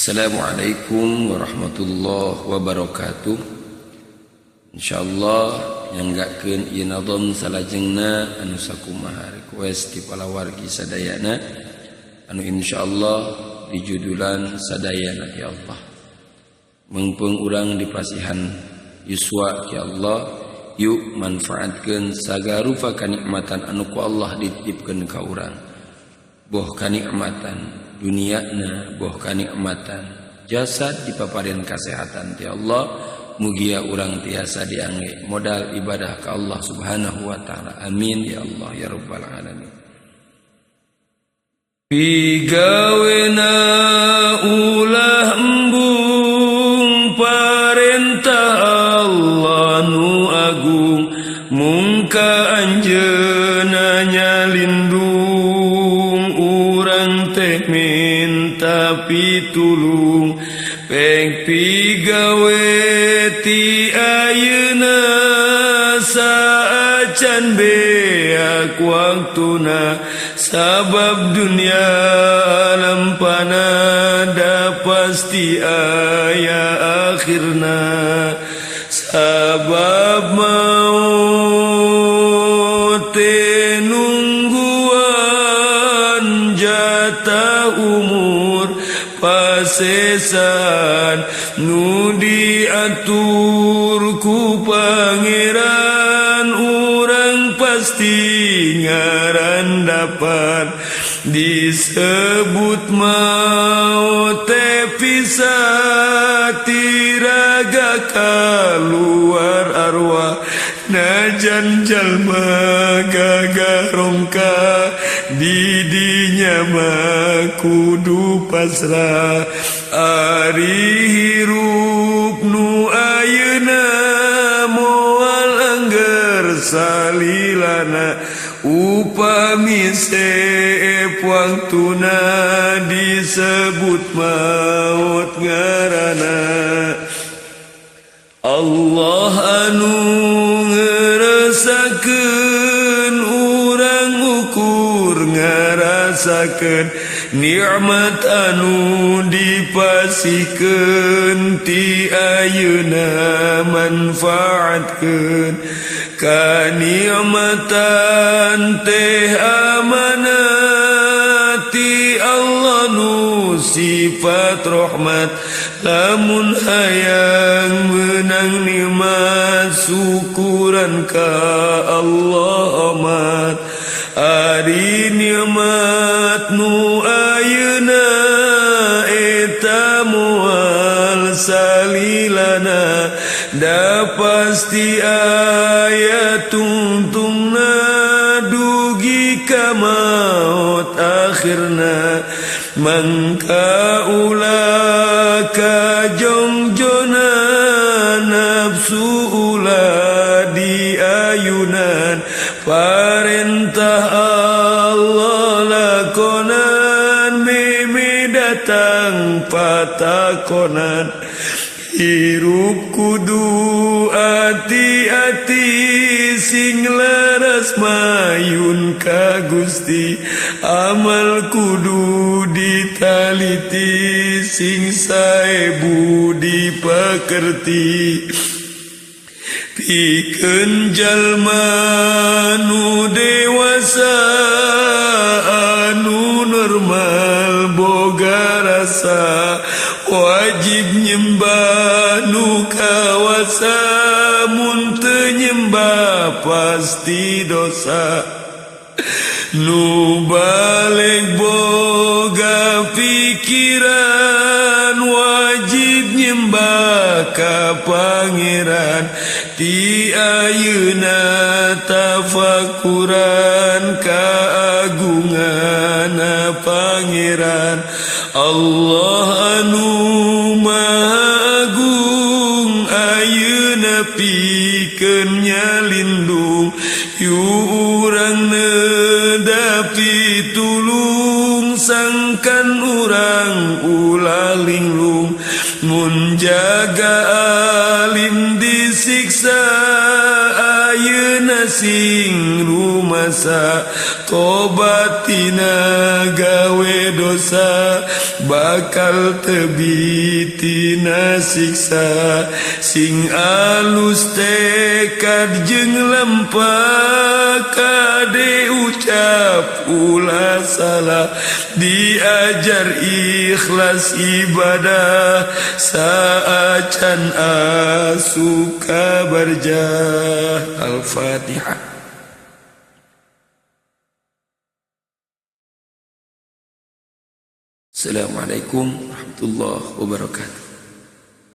Assalamualaikum warahmatullahi wabarakatuh. Insyaallah nyanggakeun ieu nazam salajengna anu sakumaha request ti palawargi sadayana anu insyaallah dijudulan sadayana ya Allah. Mengpeung urang dipasihan yuswa ya Allah, yuk manfaatkeun sagarupa kanikmatan anu ku Allah dititipkeun ka urang. Boh kanikmatan duniana, boh kanikmatan jasad dipaparin kasehatan ti Allah, mugia urang tiasa diangge modal ibadah ka Allah Subhanahu wa taala. Amin ya Allah ya rabbal alamin. Pigawena ulah embung parentah Allah nu agung, mungka anjeunna nyalindung urang teh minta pitulung. Pek pigawe ti ayeuna saacan beak waktuna, sabab dunia alam panada pasti aya akhirna. Sabab maut nungguan jatah umur pasesan nu diatur ku pangeran, urang pasti ngarandapan. Disebut maut teh pisah tiraga kaluar arwah, najan jalma gagarongka didinya mah kudu pasrah. Ari hirup nu ayeuna moal angger salilana, upami seep waktuna disebut maut ngarana. Allah anu ngerasakeun urang ukur ngarasakeun nikmat anu dipasihkeun ti ayeuna manfaatkeun. Kanikmatan teh amanat ti Allah nu sifat rahmat, lamun hayang menang nikmat syukuran ka Allah amat. Ari nikmat nu ayeuna eta moal salilana, da pasti aya tungtungna dugi ka maut akhirna. Mangka ulah kajongjona nafsu ulah diayunan, parentah Allah lakonan meme datang patakonan. Hirup kudu hati-hati sing leres mayun ka Gusti, amal kudu ditaliti sing sae budi pekerti. Pikeun jalma nu dewasa anu normal boga rasa, wajib nyembah nu kawasa, mun teu nyembah pasti dosa. Nu balik boga pikiran, wajib nyembah ka pangeran. Ti ayeuna tafakuran kaagungana pangeran. Allah anu maha agung ayeuna pikeun nyalindung, yu urang nedapi tulung sangkan urang ulah linglung. Mun jaga alim disiksa ayeuna sing rumasa, tobatina gawe dosa. Bakal tebi tina siksa sing alus tekad jeung lempah kade ucap ulah salah diajar ikhlas ibadah saacan asup ka barjah. Al-Fatihah. Assalamualaikum warahmatullahi wabarakatuh.